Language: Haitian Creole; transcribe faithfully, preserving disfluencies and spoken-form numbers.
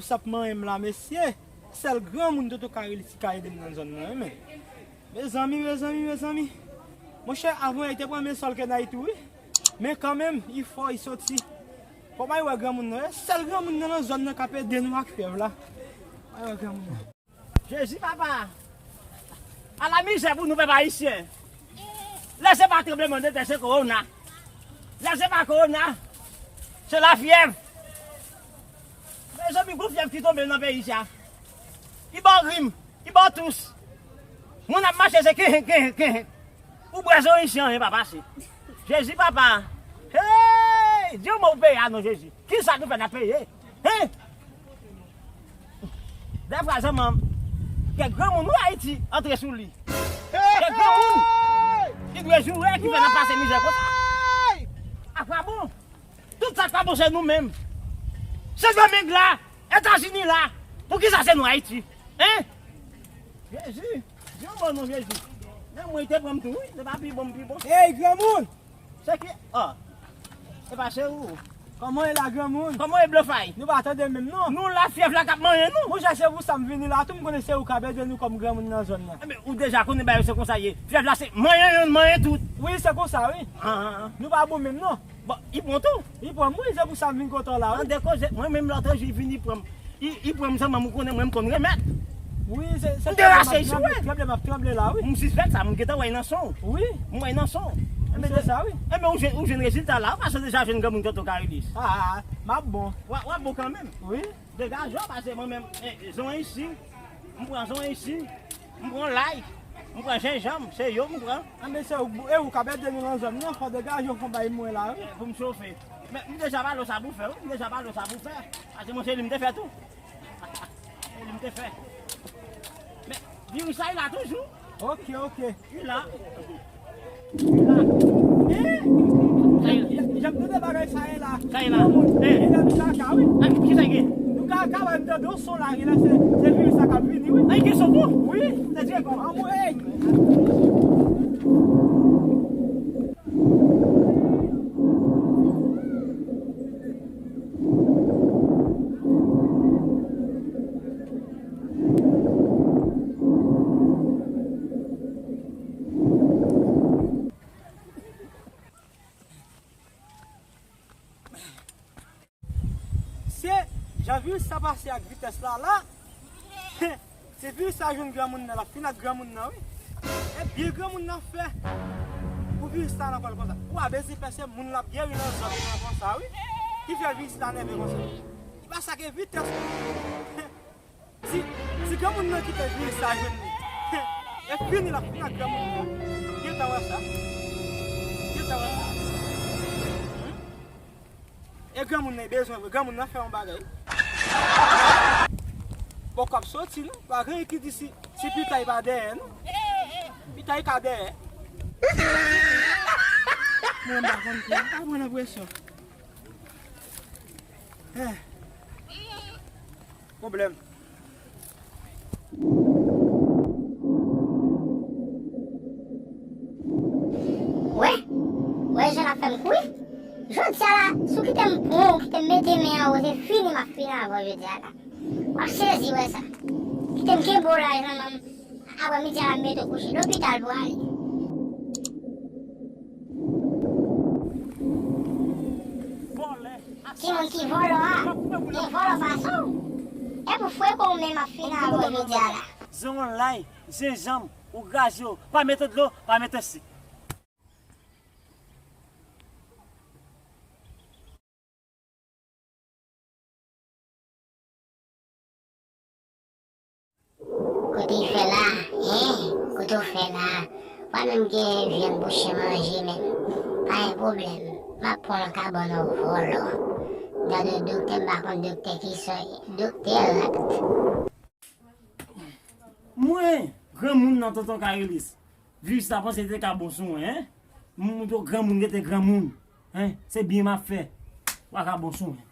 Sa ap manyen m la, mesye. Sèl granmoun Tonton Karilis ki ka ede m nan zòn nan, wi, men. Mezanmi, mezanmi, mezanmi. Monchè, avan yè te pran men sòl ke n a tou, wi. Men kanmenm, li fò, li soti. Fò m al wè granmoun nan. E sèl granmoun nan nan zòn nan k ap ede nou ak fyèv la. M al wè granmoun nan. Jezi, papa! Ala mizè pou nou, pèp ayisyen! Lè se pa tranblemanntè, se kowona. Lè se pa kowona, se lafyèv. Mezanmi, gwo fyèv ki tonbe nan peyi sa. Li ba w grim, li ba w tous. Moun ap mache, se kenhenk, kenhenk, kenhenk. Ou bwè zon isi, anyen pa pase. Jezi, papa! Hey! Di yon mo pou peyi a non, Jezi. Kisa nou fè n ap peye? Hein? Dèfwa zanmanm, kèk granmoun wi Ayiti antre sou li. Kèk granmoun ki dwe joure ki fè n ap pase mizè konsa. Akwabon? Tout sa k pa bon se nou menm. Sendomeng la, Etazini la, poukisa se nou Ayiti? Hein? Jezi, di yon mo non Jezi. Men mwen te pran m tou wi, se pa pi bon m pi bon. Ey, granmoun! Se ki, ah. E pa se ou. Kòman w ye la, granmoun? Kòman w ye, Blofay? Nou pa tande menm, non. Nou la, fyèv la k ap manyen nou. Monchè, se pou sa m vini la tou, m konnen se ou k ap ede nou kòm granmoun nan zòn nan. Enben, ou deja konnen bagay yo se konsa ye. Fyèv la se manyen yonn, manyen tout. Wi, se konsa, wi. Ah, ah, ah. Nou pa bon menm, non. Bon, li pran tou. Li pran m, wi, se pou sa m vin kote w la, wi. Tande koze, mwen menm lòt jou, li vin, li pran m. I, i pran m zanmanm, ou konnen mwen m konn remèt. Wi, se, se m te rache isi, wi. Tranble, m ap tranble la, wi. M sispèk sa, m gentan wè nan son. Wi. M wè nan son. Enben, se sa, wi. Enben, ou jwenn, ou jwenn rezilta la, ou pa sot deja jwenn granmoun Tonton Karilis. Ah, m ap bon. W ap, w ap bon kanmenm. Wi. Degaje w, pase mwen menm, eh, zon isi, m pran zon isi, m pran lay. M pran jenjanm, se yo m pran. Anben se ou, e ou k ap ede nou nan zòn nan, fò degaje w fò bay mwen la, wi. Pou m chofe. Men, m deja pale w sa pou fè, wi. M deja pale w sa pou fè. Pase mwen se li m te fè tou. Se li m te fè. Men, viris sa, li la toujou. Ok, ok. Li la. Li la. Eh? Jan m tande bagay sa ye la. Sa ye la. Eh. Li nan nou kaka, wi. Ah, kisa gen? Nou kaka, wè, m tande yon son la, genlè se, se viris sa k ap vini, wi. Ay, gen son pou? Wi. Sa di ankò? Anmwey! Se jan viris sa pase ak vitès la la. Si viris sa jwenn granmoun nan, l ap fin ak granmoun nan, wi. E byen granmoun nan fè pou viris sa nan kò l konsa. Ou a bezwen pèse moun l ap geri nan zòn nan konsa, wi. Ki fè viris la nève konsa. Li pase ak vitès. Si, si granmoun nan kite viris sa jwenn li, e fini l ap fin ak granmoun nan. Gentan wè sa. Gentan wè sa. Hmm? E granmoun nan bezwen vre, granmoun nan fè yon bagay. Poko ap soti non, pa gen ki di si, si pita li pa dèyè non. Pita li ka dèyè. Mwen m pa konn ki, m pa pran enpresyon. Eh. Pwoblèm. Wè, wè jan l ap fè m kouri. Jodi a la, si w kite m pran w, kite m mete men anwo, se fini m ap fini avè w jodi a la. W ap sezi wè sa. Kite m kenbe w la, zanmi m. Aprè midi a la, m mete w kouche. Lopital pou w ale. Vòlè. Timoun ki vòlò a, gen vòlò pase w. E pou fwe kon w menm ap fini avè w jodi a la. Zon lay, jenjanm, ou graje w, pa mete dlo, pa mete sik. Kote w fè la, en? Kote w fè la? Pa menm gen vyann pou chen manje menm. Pa gen pwoblèm. M ap pran w nan kabann ou vòlò. Gade doktè, m pa konn doktè ki sòy. Doktè rat. Mwen, granmoun nan tonton Karilis. Viris la panse te ka bon sou mwen, en? M montre w granmoun rete granmoun, en? Se byen m ap fè. W a ka bon sou mwen.